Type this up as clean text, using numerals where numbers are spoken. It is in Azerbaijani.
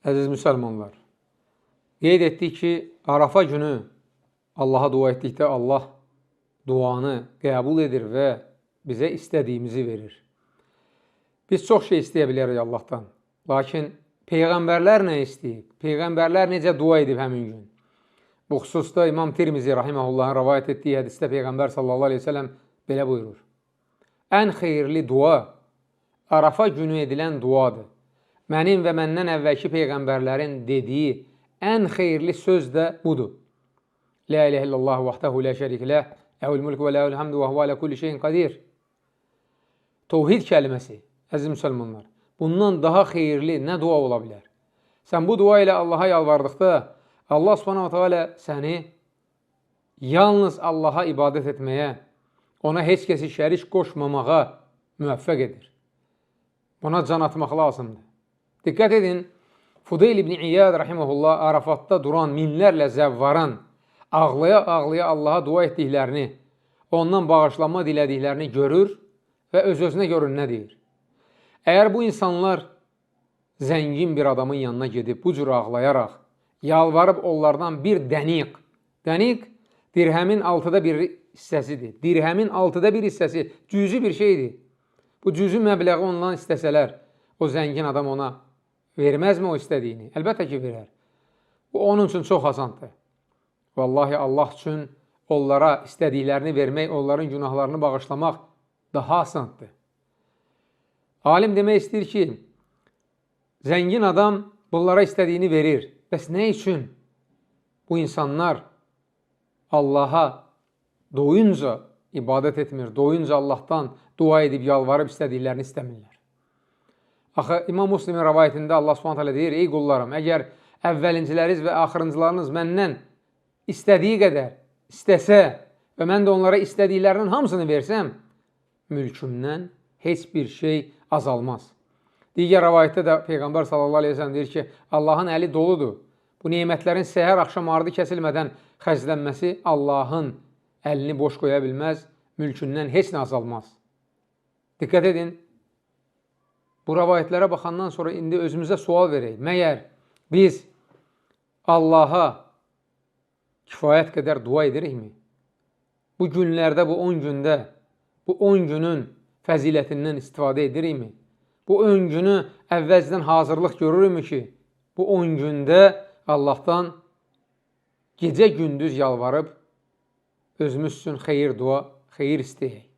Əziz müsəlmanlar, qeyd etdik ki, Arafa günü Allaha dua etdikdə Allah duanı qəbul edir və bizə istədiyimizi verir. Biz çox şey istəyə bilərik Allahdan. Lakin peyğəmbərlər nə istəyib? Peyğəmbərlər necə dua edib həmin gün? Bu xüsusda İmam Tirmizi rahimehullahın rəvayət etdiyi hədisdə Peyğəmbər sallallahu əleyhi və səlləm belə buyurur: Ən xeyirli dua Arafa günü edilən duadır. Mənim və məndən əvvəlki peyğəmbərlərin dediyi ən xeyirli söz də budur. La ilahe illallah vahdehu la şərike leh, lehul mulku və lehul hamdu və huve ala kulli şeyin qadir. Təvhid kəlməsi, əziz müsəlmanlar, bundan daha xeyirli nə dua ola bilər? Sən bu dua ilə Allaha yalvardıqda Allah Subhanahu wa taala səni yalnız Allaha ibadət etməyə, ona heç kəsi şərik qoşmamağa müvəffəq edir. Buna can atmaq lazımdır. Diqqət edin, Fudeyl ibn İyad rahimehullah Arafatda duran minlərlə zəvvarın ağlaya-ağlaya Allaha dua etdiklərini, ondan bağışlanma dilədiklərini görür və öz-özünə görür nə deyir. Əgər bu insanlar zəngin bir adamın yanına gedib bu cür ağlayaraq, yalvarıb onlardan bir dəniq, dəniq dirhəmin 1/6 hissəsidir. Dirhəmin 1/6 hissəsi cüzi bir şeydir. Bu cüzi məbləği ondan istəsələr, o zəngin adam ona verməzmi o istədiyini? Əlbəttə ki, verər. Bu onun üçün çox asandır. Vallahi Allah üçün onlara istədiklərini vermək, onların günahlarını bağışlamaq daha asandır. Alim demək istəyir ki, zəngin adam bunlara istədiyini verir. Bəs nə üçün bu insanlar Allaha doyunca ibadət etmir, doyunca Allahdan dua edib, yalvarıb istədiklərini istəmirlər? Axı İmam Müslimin rəvayətində Allah Subhanahu taala deyir: "Ey qullarım, əgər əvvəlinciləriniz və axırıncılarınız məndən istədiyi qədər istəsə və mən də onlara istədiklərinin hamısını versəm, mülkümdən heç bir şey azalmaz." Digər rəvayətdə də Peyğəmbər sallallahu əleyhi və səlləm deyir ki, Allahın əli doludur. Bu nemətlərin səhər axşam ardı kəsilmədən xərclənməsi Allahın əlini boş qoya bilməz, mülkündən heç nə azalmaz. Diqqət edin. Bu rəvayətlərə baxandan sonra indi özümüzə sual verək. Məyər biz Allaha kifayət qədər dua edirikmi? Bu günlərdə, bu 10 gündə, bu 10 günün fəzilətindən istifadə edirikmi? Bu 10 günü əvvəlcədən hazırlıq görürükmü ki, bu 10 gündə Allahdan gecə gündüz yalvarıb özümüz üçün xeyir dua, xeyir istəyək.